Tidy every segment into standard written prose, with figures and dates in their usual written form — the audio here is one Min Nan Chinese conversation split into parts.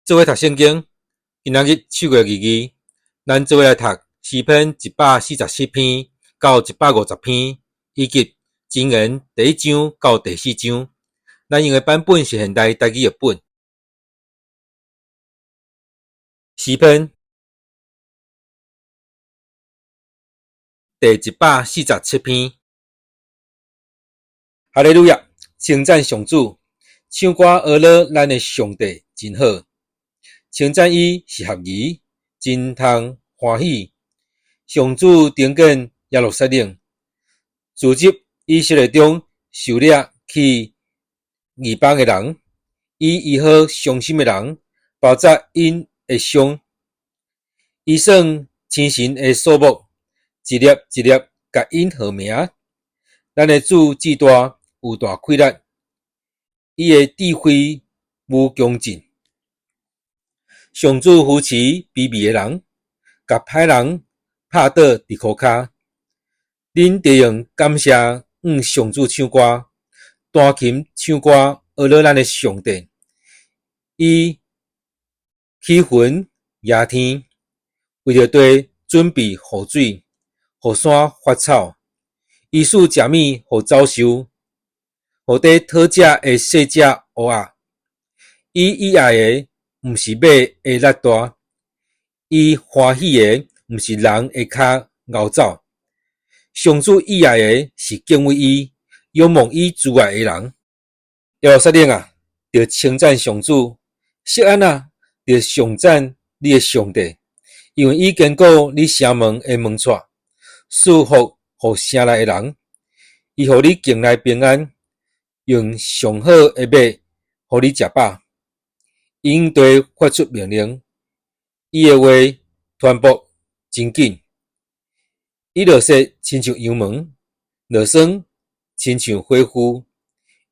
做伙讀聖經，今仔日7月22，咱做伙來讀詩篇147篇到150篇，以及箴言第一章到第四章。咱用的版本是現代台語譯本。詩篇第147篇，哈利路亞！稱讚上主，唱歌呵咾咱的上帝真好。稱讚伊是合宜，真通歡喜。上主重建耶路撒冷，聚集以色列中受掠去異邦的人，伊醫好傷心的人，包紮𪜶的傷。伊算星辰的數目，一粒一粒共𪜶號名。咱的主至大，有大氣力，伊的智慧無窮盡。上主扶持卑微的人，共歹人拍倒佇塗跤。恁著用感謝向上主唱歌，彈琴唱歌，呵咾咱的上帝。伊起雲擎天，為著地準備雨水，予山發草。伊賜食物予走獸，予佇討食的細隻烏鴉。伊喜愛的毋是馬的力大，伊歡喜的毋是人的跤𠢕走。上主喜愛的是敬畏伊、仰望伊慈愛的人。耶路撒冷啊，著稱讚上主；錫安啊，著頌讚你的上帝，因為伊堅固你城門的門掣，賜福予城內的人。伊予你境內平安，用上好的麥予你食飽。伊向地發出命令，伊的話傳播真緊。伊落雪親像羊毛，落霜親像火烌，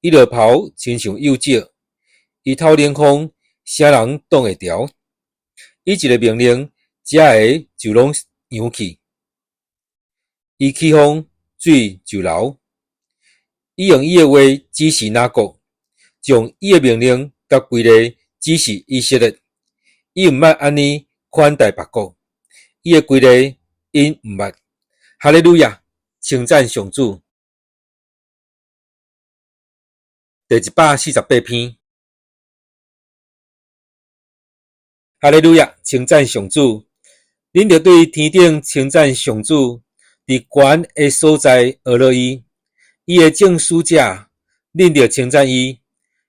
伊落雹親像幼石，伊透冷風，啥人擋會牢？伊一个命令，遮个就攏揚去；伊起風，水就流。伊用伊的話指示雅各，將伊的命令佮規例指示以色列。伊毋捌按呢款待別國，伊的規例𪜶毋捌。哈利路亞，稱讚上主。第148篇，哈利路亞，稱讚上主。恁著對天頂稱讚上主，佇懸的所在呵咾伊。伊的眾使者，恁著稱讚伊；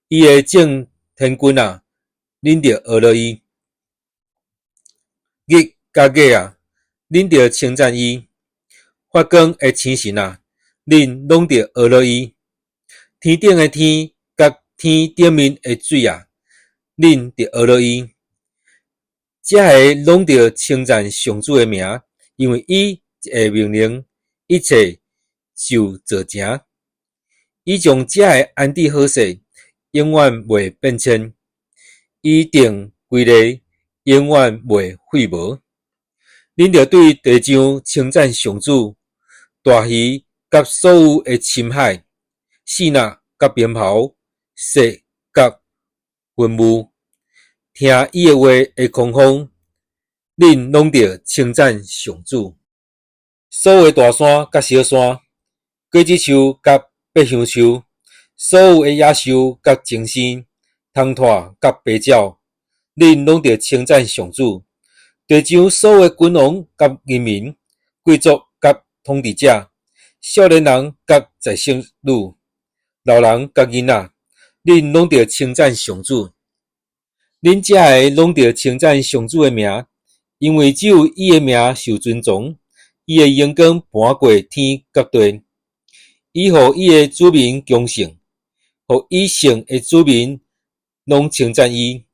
伊的眾天軍啊，恁著呵咾伊。日佮月啊，恁著稱讚伊；發光的星辰啊，恁攏著呵咾伊。天頂的天佮天頂面的水啊，恁著呵咾伊。這个攏著稱讚上主的名，因為伊一下命令，一切就做成。伊將這个安置好勢，永遠袂變遷。伊定規例，永遠袂廢無。恁著對地上稱讚上主，大魚佮所有的深海，爍爁佮冰雹，雪佮雲霧，聽伊的話的狂風，恁攏著稱讚上主。所有的大山佮小山，果子樹佮百香樹，所有的野獸佮精牲，蟲豸佮飛鳥，恁攏著稱讚上主。地上所有的君王佮人民，貴族佮統治者，少年人佮在室女，老人佮囡仔，恁攏著稱讚上主。恁遮个攏著稱讚上主的名，因為只有伊的名受尊崇，伊的榮光盤過天佮地。伊予伊的子民強盛，予伊聖的子民攏稱讚伊，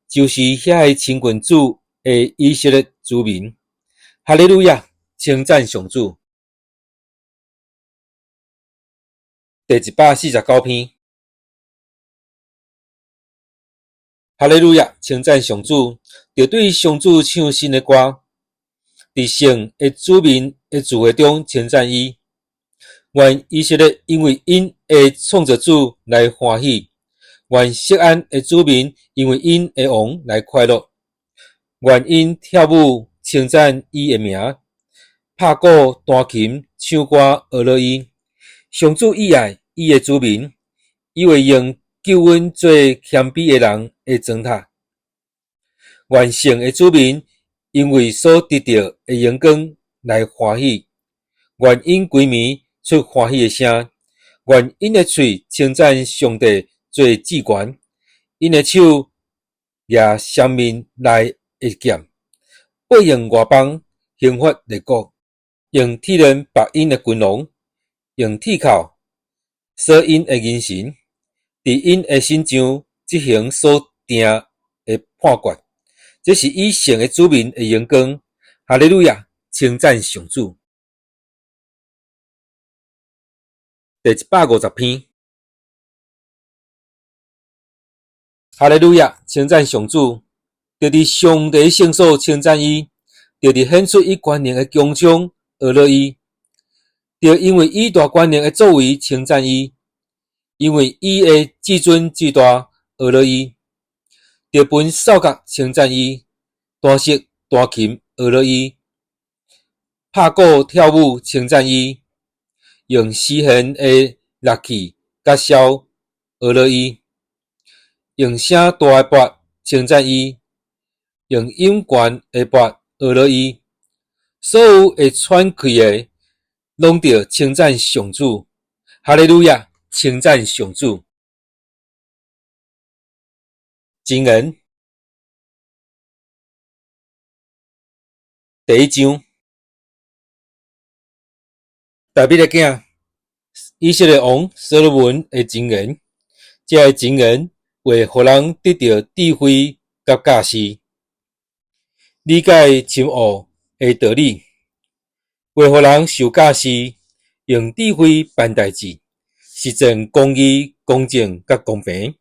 就是遐个親近主的以色列子民。哈利路亞，稱讚上主。第149篇，哈利路亞，稱讚上主，著對上主唱新的歌，佇聖的子民的聚會中稱讚伊。願以色列因為𪜶的創造主來歡喜，願錫安的子民因為𪜶的王來快樂，願𪜶跳舞稱讚伊的名，拍鼓彈琴唱歌呵咾伊。上主喜愛伊的子民，伊會用救恩做謙卑的人的燈塔。願聖的子民因為所得著的榮光來歡喜，願𪜶規暝出歡喜的聲，願𪜶的喙稱讚上帝做至懸，𪜶的手舉雙面內的劍，報應外邦，刑罰列國，用鐵鏈縛𪜶的君王，用鐵銬鎖𪜶的人神，佇𪜶的身上執行所定的判決。這是伊聖的子民的榮光。哈利路亞！稱讚上主。第150篇。哈利路亞！稱讚上主，著佇上帝聖所稱讚伊，著佇顯出伊權能的穹蒼呵咾伊，著因為伊大權能的作為稱讚伊，因為伊的至尊至大呵咾伊，著盤哨角稱讚伊，彈瑟彈琴呵咾伊，拍鼓跳舞稱讚伊，用絲弦的樂器佮簫呵咾伊，用聲大的鈸稱讚伊，用音懸的鈸呵咾伊。所有會喘氣的，攏著稱讚上主。哈利路亞！稱讚上主。箴言第一章，大衛的囝，以色列王所羅門的箴言。這个箴言話予人得著智慧佮教示，理解深奧的道理，話予人受教示，用智慧辦代誌，實踐公義、公正佮公平。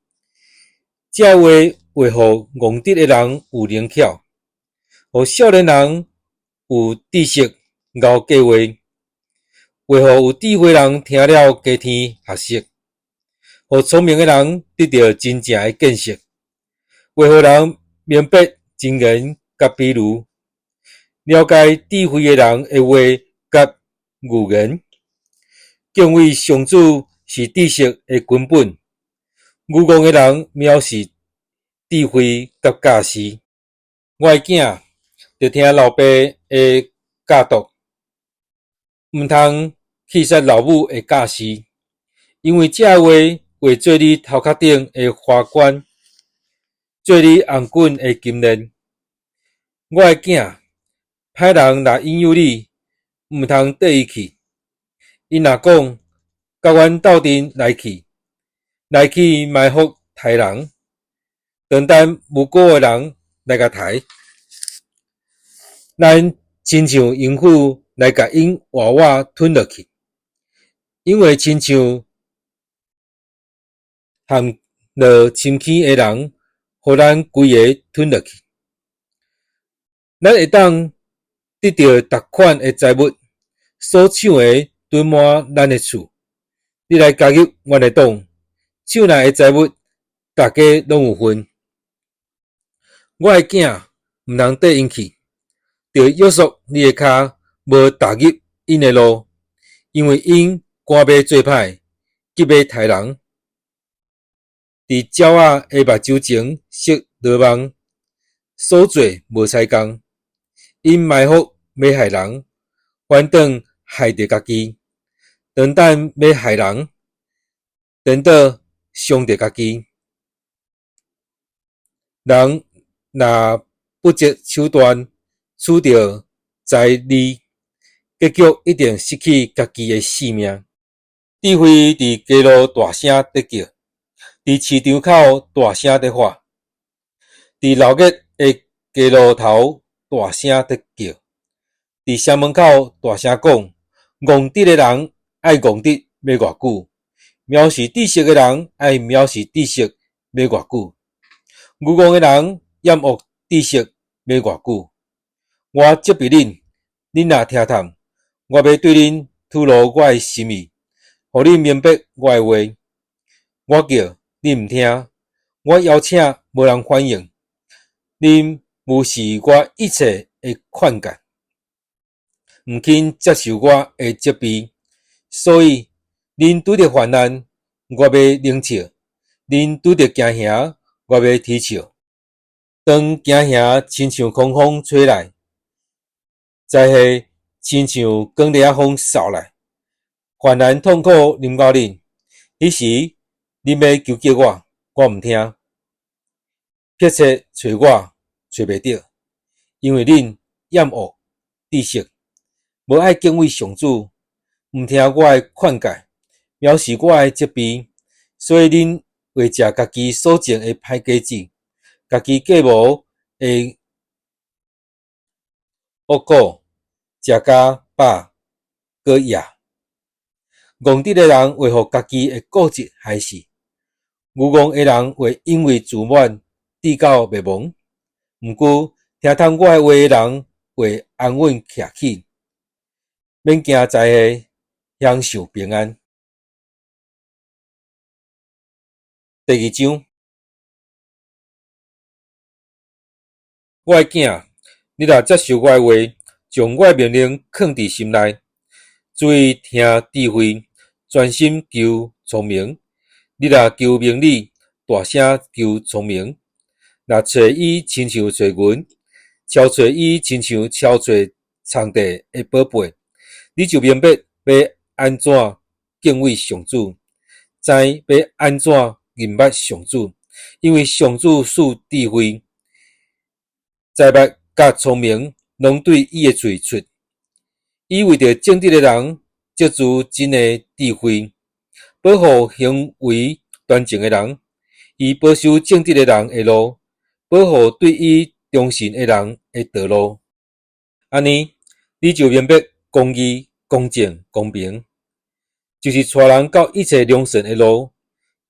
這話會予戇直的人有靈巧，予少年人有知識𠢕計畫，會予有智慧人聽了加添學識，予聰明的人得著真正的見識，會予人明白箴言佮比喻，了解智慧的人的話佮寓言。敬畏上主是知識的根本，愚戇的人藐視智慧佮教示。我的囝，著聽老爸的教導，毋通棄殺老母的教示，因為這話會做你頭殼頂的花冠，做你頷頸的金鏈。我的囝，歹人若引誘你，毋通綴伊去。𪜶若講，佮阮鬥陣來去，來去埋伏刣人，當等無辜的人來共刣。咱親像鷹虎來共𪜶活活吞落去，因為親像陷落深坑的人，予咱規个吞落去。咱會當得著逐款的財物，所搶的囤滿咱的厝。你來加入阮的黨，搶來的財物，逐家攏有份。我的囝，毋通綴𪜶去，著約束你的跤，無踏入𪜶的路，因為𪜶趕欲做歹，急欲刣人。佇鳥仔的目睭前設羅網，所做無彩工。𪜶埋伏欲害人，反轉害著家己。當等欲害人，顛倒傷著家己。人若不擇手段取著財利，結局一定失去家己的性命。智慧佇街路大聲咧叫，佇市場口大聲咧喊，佇鬧熱的街路頭大聲咧叫，佇城門口大聲講：戇直的人愛戇直欲偌久？藐視知識的人愛藐視知識欲偌久？愚戇的人厭惡知識欲偌久？我責備恁，恁若聽探，我欲對恁吐露我的心意，予恁明白我的話。我叫，恁毋聽；我邀請無人反應，恁無視我一切的勸誡，毋肯接受我的責備，所以恁拄著患難，我欲冷笑；恁拄著驚嚇，我欲啼笑。當驚嚇親像狂風吹來，災禍親像捲螺仔風掃來，患難痛苦臨到恁，彼時恁欲求叫我，我毋聽；迫切揣我，揣袂著，因為恁厭惡知識，無愛敬畏上主，毋聽我的勸誡，藐視我的責備，所以恁會食家己所種的歹果子，家己計謀的惡果，食甲飽，閣餓。戇直的人會予家己的固執害死，愚戇的人會因為自滿致到滅亡。毋過聽從我的話的人會安穩徛起，免驚災禍，享受平安。第二章，我的囝，你若接受我的話，將我的命令囥佇心內，注意聽智慧，專心求聰明。你若求明理，大聲求聰明。若揣伊親像揣銀，搜揣伊親像搜揣藏地的寶貝，你就明白欲按怎敬畏上主，知欲按怎認捌上主，因為上主賜智慧、知捌佮聰明，攏對伊的喙出。伊為著正直的人積聚真的智慧，保護行為端正的人。伊保守正直的人的路，保護對伊忠信的人的道路。按呢，你就明白公義、公正、公平，就是帶人到一切良善的路。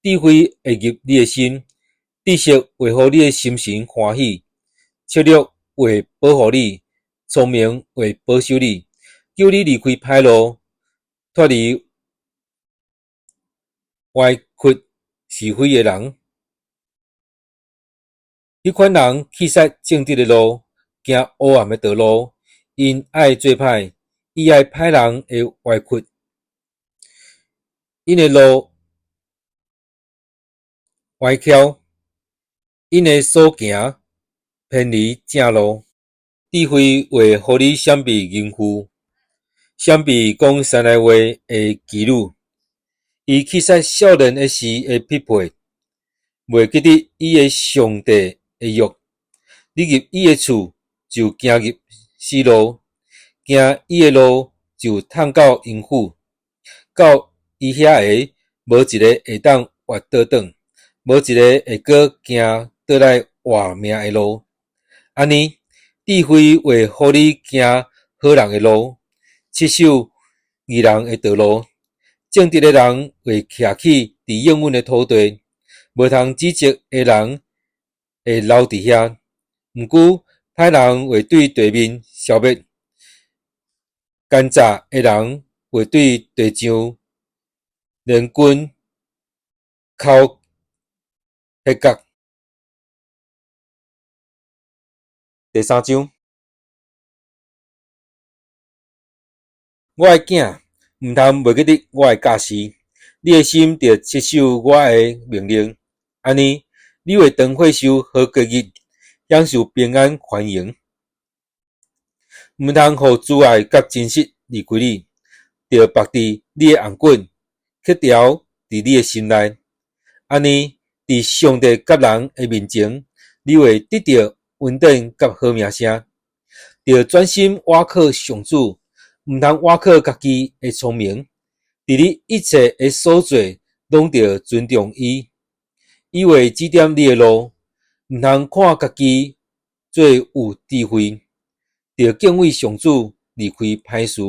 智慧會入你的心，知識會予你的心神歡喜，策略會保護你，聰明會保守你，救你離開歹路，脫離歪曲是非的人。彼款人棄殺正直的路，行黑暗的道路，𪜶愛做歹，喜愛歹人的歪曲，𪜶的路歪曲，𪜶的所行偏離正路。智慧會予你閃避淫婦，閃避講山內話的妓女。伊棄殺少年的時的匹配，袂記得伊的上帝的約。你入伊的厝，就行入死路；行伊的路，就迵到陰府。到伊遐的，無一个會當活倒轉，無一个會閣行倒來活命的路。按呢，智慧會予你行好人的路，持守義人的道路。正直的人會徛起佇應允的土地，無通指責的人會留佇遐。毋過，歹人會對地面消滅，奸詐的人會對地上連根口彼角。第三章，我的囝，毋通袂記得我的教示，你的心著持守我的命令，按呢，你會當歲壽好過日，享受平安繁榮。毋通予慈愛佮真實離開你，著縛佇你的頷頸，刻條佇你的心內。按呢，佇上帝佮人的面前，你會得著恩典佮好名聲。著專心倚靠上主，毋通倚靠家己的聰明。佇你一切的所做，攏著尊重伊，伊會指點你的路。毋通看家己做有智慧，著敬畏上主，離開歹事。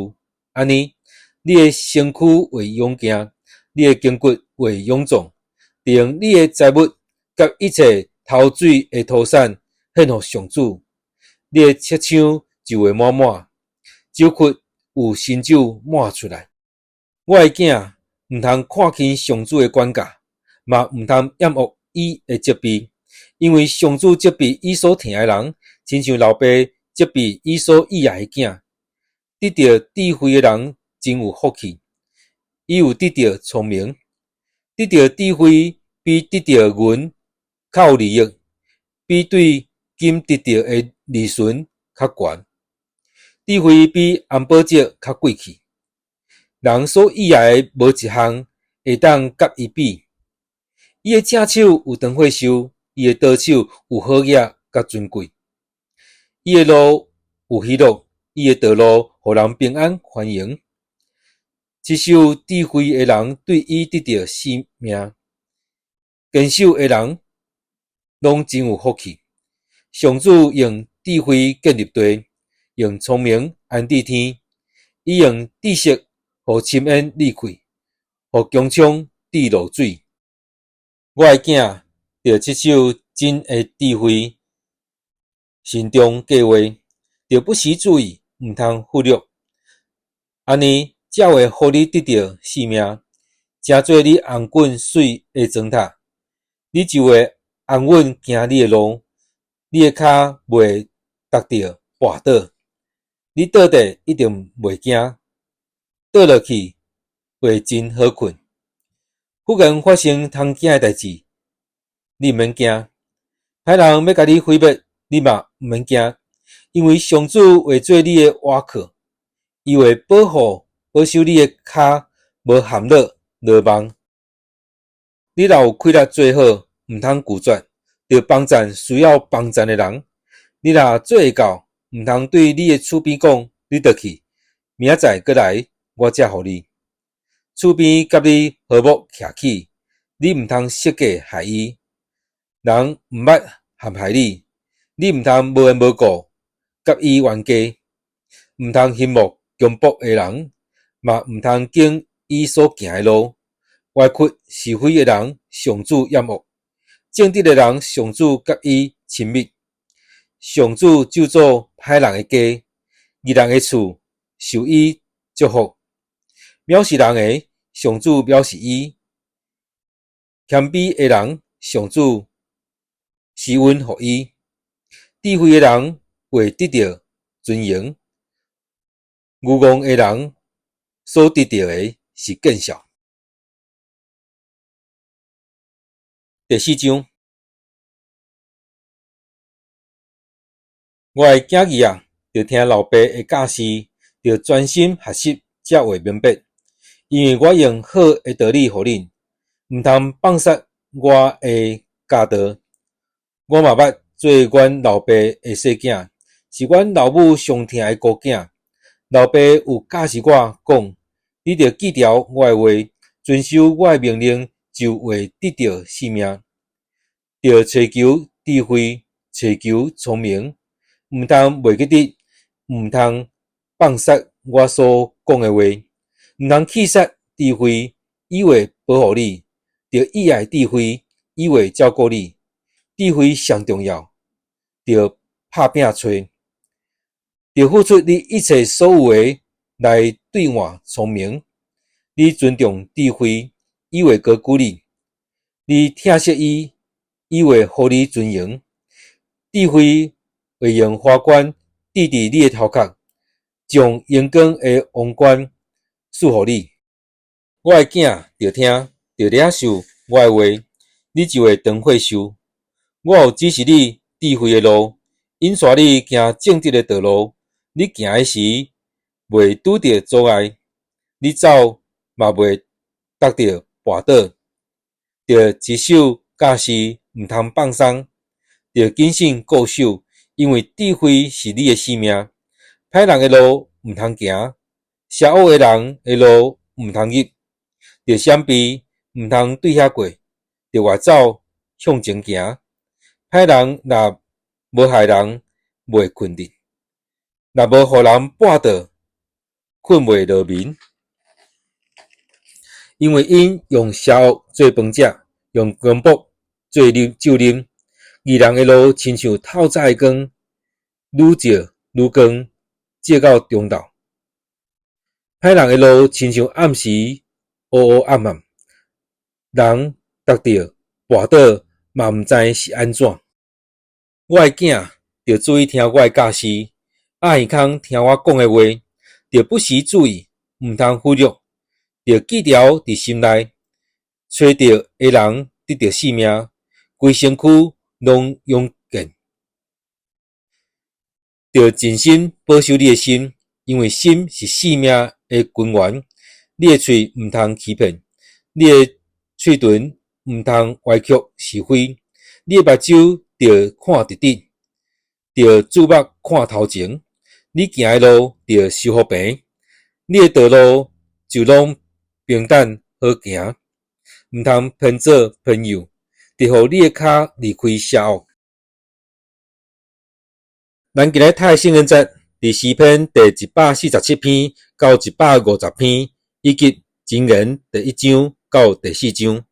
按呢，你的身軀會勇健，你的筋骨會勇壯。著用你的財物佮一切頭水的土產獻予上主，你的切槍就會滿滿，酒窟有新酒滿出來。我的囝，毋通看輕上主的管教，嘛毋通厭惡伊的責備，因為上主責備伊所疼的人，親像老爸責備伊所喜愛的囝。得著智慧的人真有福氣，伊有得著聰明。得著智慧比得著銀較有利益，比對金得著的利潤較懸。智慧比紅寶石較貴氣，人所喜愛的無一項會當佮伊比。伊的正手有長歲壽，伊的倒手有好額佮尊貴。伊的路有喜樂，伊的道路予人平安歡迎。持守智慧的人對伊得著性命，堅守的人攏真有福氣。上主用智慧建立地，用聰明安置天。伊用知識予深淵裂開，予穹蒼滴落水。我的囝，著持守真的智慧，慎重計劃，著不時注意，毋通忽略。按呢，才會予你得著性命，成做你紅滾媠的磚塔，你就會安穩行你的路，你的跤袂踏著跋倒。你倒佇一定袂驚，倒落去會真好睏。忽然發生通驚的代誌，你毋免驚；歹人欲共你毀滅，你嘛毋免驚，因為上主會做你的倚靠，伊會保護、保守你的跤無陷落羅網。你若有氣力做好，毋通拒絕，著幫贊需要幫贊的人。你若做會到，毋通對你的厝邊講：你轉去，明仔載閣來，我才予你。厝邊佮你和睦徛起，你毋通設計害伊。人毋捌陷害你，你毋通無緣無故佮伊冤家，毋通羨慕強暴的人，嘛毋通經伊所行的路。歪曲是非的人，上主厭惡；正直的人，上主佮伊親密。上主咒詛歹人的家，義人的厝受伊祝福。藐視人的，上主藐視伊；謙卑的人，上主施恩予伊。智慧的人會得著尊榮，愚戇的人所得著的是見笑。第四章，我的囝兒啊，著聽老爸的教示，著專心學習，才會明白。因為我用好的道理予恁，毋通放殺我的教導。我嘛捌做阮老爸的細囝，是阮老母上疼的孤囝。老爸有教示我講：你著記牢我的話，遵守我的命令，就會得著性命。著揣求智慧，揣求聰明，毋通袂記得，毋通放殺我所講的話，毋通棄殺智慧，伊會保護你；著喜愛智慧，伊會照顧你。智慧上重要，著拍拚揣，著付出你一切所有的來兌換聰明。你尊重智慧，伊會高舉你；你疼惜伊，伊會予你尊榮。智慧會用花冠戴佇你的頭殼，將榮光的王冠賜予你。我的囝，著聽，著領受我的話，你就會長歲壽。我有指示你智慧的路，引帶你行正直的道路。你行的時，袂拄著阻礙；你走嘛袂踏著跋倒。著持守教示，毋通放鬆；著謹慎固守，因為智慧是你的性命。歹人的路毋通行，邪惡的人的路毋通入。著閃避，毋通對遐過；著外走，向前行。歹人若無害人，袂睏著；若無予人跋倒，睏袂落眠。因為𪜶用邪惡做飯食，用強暴做酒啉。義人的路親像透早的光，愈照愈光，照到中晝。歹人的路親像暗時烏烏暗暗，人踏著跋倒嘛毋知是按怎。我的囝，著注意聽我的教示，鴨耳孔聽我講的話，著不時注意，毋通忽略，著記牢佇心內。揣著的人得著性命，規身軀攏勇健。著盡心保守你的心，因為心是性命的根源。你的喙毋通欺騙，你的喙唇毋通歪曲是非。你的目睭著看直直，著注目看頭前。你行的路著修予平，你的道路就攏平坦好行。毋通偏左偏右，著予你的跤離開邪惡。咱今日讀的聖經節，佇詩篇第147篇到150篇，以及箴言第1章到第4章。